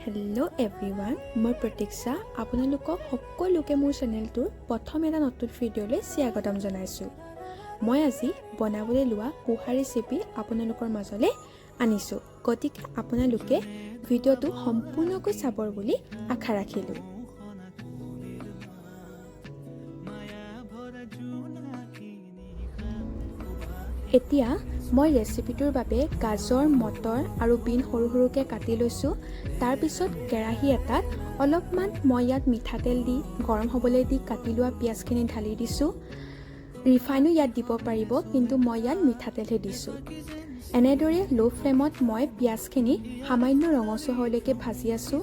Hello' everyone, মই প্ৰতীক্ষা আপোনালোকক সকলোকে মোৰ চেনেলটোৰ প্ৰথম এটা নতুন ভিডিঅ'লৈ স্বাগতম জনাইছোঁ। মই আজি বনাবলৈ লোৱা পোহা ৰেচিপি আপোনালোকৰ মাজলৈ আনিছোঁ, গতিকে আপোনালোকে ভিডিঅ'টো সম্পূৰ্ণকৈ চাবৰ বুলি আশা ৰাখিলোঁ। এতিয়া মই ৰেচিপিটোৰ বাবে গাজৰ, মটৰ আৰু বিন সৰু সৰুকৈ কাটি লৈছোঁ। তাৰপিছত কেৰাহী এটাত অলপমান মই ইয়াত মিঠাতেল দি গৰম হ'বলৈ দি কাটি লোৱা পিঁয়াজখিনি ঢালি দিছোঁ। ৰিফাইনো ইয়াত দিব পাৰিব, কিন্তু মই ইয়াত মিঠাতেলহে দিছোঁ। এনেদৰে ল' ফ্লেমত মই পিঁয়াজখিনি সামান্য ৰঙচুৱা হোৱালৈকে ভাজি আছোঁ।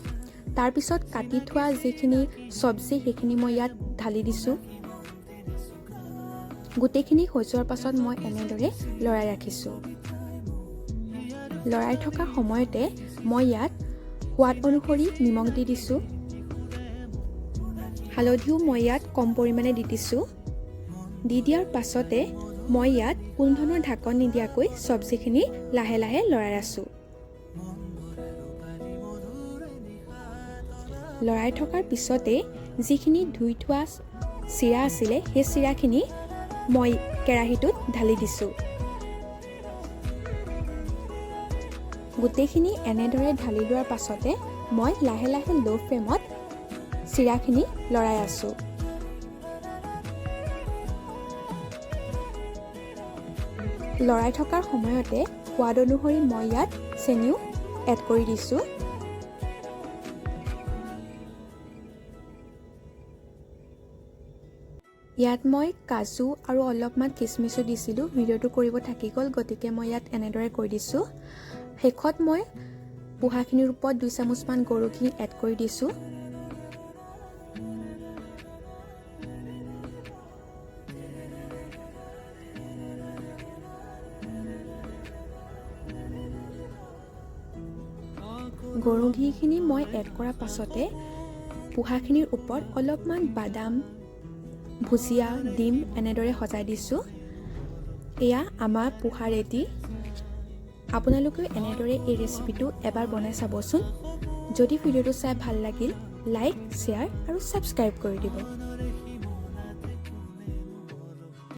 তাৰপিছত কাটি থোৱা যিখিনি চব্জি, সেইখিনি মই ইয়াত ঢালি দিছোঁ। গোটেইখিনি হৈ যোৱাৰ পাছত মই এনেদৰে লৰাই ৰাখিছোঁ। লৰাই থকা সময়তে মই ইয়াত সোৱাদ অনুসৰি নিমখ দি দিছোঁ। হালধিও মই ইয়াত কম পৰিমাণে দি দিছোঁ। দি দিয়াৰ পাছতে মই ইয়াত কোনো ধৰণৰ ঢাকন নিদিয়াকৈ চব্জিখিনি লাহে লাহে লৰাই আছোঁ। লৰাই থকাৰ পিছতে যিখিনি ধুই থোৱা চিৰা আছিলে, সেই চিৰাখিনি মই কেৰাহীটোত ঢালি দিছোঁ। গোটেইখিনি এনেদৰে ঢালি লোৱাৰ পাছতে মই লাহে লাহে ল' ফ্লেমত চিৰাখিনি লৰাই আছোঁ। লৰাই থকাৰ সময়তে সোৱাদ অনুসৰি মই ইয়াত চেনিও এড কৰি দিছোঁ। ইয়াত মই কাজু আৰু অলপমান খিচমিচো দিছিলোঁ। ভিডিঅ'টো কৰিব থাকি গ'ল, গতিকে মই ইয়াত এনেদৰে কৈ দিছোঁ। শেষত মই পোহাখিনিৰ ওপৰত 2 চামুচমান গৰু ঘি এড কৰি দিছোঁ। গৰু ঘিখিনি মই এড কৰাৰ পাছতে পোহাখিনিৰ ওপৰত অলপমান বাদাম, ভুজিয়া, ডিম এনেদৰে সজাই দিছোঁ। এয়া আমাৰ পোহা ৰেডি। আপোনালোকেও এনেদৰে এই ৰেচিপিটো এবাৰ বনাই চাবচোন। যদি ভিডিঅ'টো চাই ভাল লাগিল, লাইক, শ্বেয়াৰ আৰু ছাবস্ক্ৰাইব কৰি দিব।